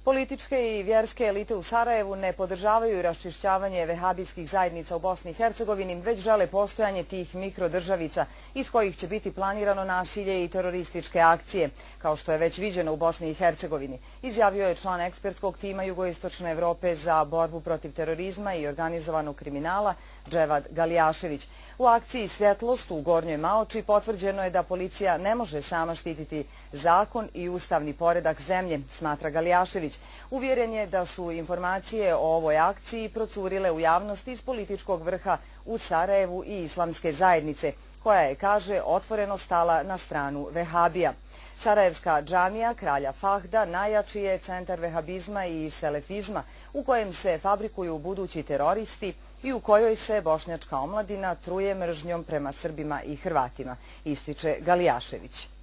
Političke i vjerske elite u Sarajevu ne podržavaju raščišćavanje vehabijskih zajednica u Bosni i Hercegovini, već žele postojanje tih mikrodržavica iz kojih će biti planirano nasilje i terorističke akcije, kao što je već viđeno u Bosni i Hercegovini, izjavio je član ekspertskog tima Jugoistočne Evrope za borbu protiv terorizma i organizovanog kriminala Dževad Galijašević. U akciji Svjetlost u Gornjoj Maoči potvrđeno je da policija ne može sama štititi zakon i ustavni poredak zemlje, smatra Galijašević. Uvjeren je da su informacije o ovoj akciji procurile u javnost iz političkog vrha u Sarajevu i islamske zajednice, koja je, kaže, otvoreno stala na stranu vehabija. Sarajevska džamija Kralja Fahda najjači je centar vehabizma i selefizma u kojem se fabrikuju budući teroristi i u kojoj se bošnjačka omladina truje mržnjom prema Srbima i Hrvatima, ističe Galijašević.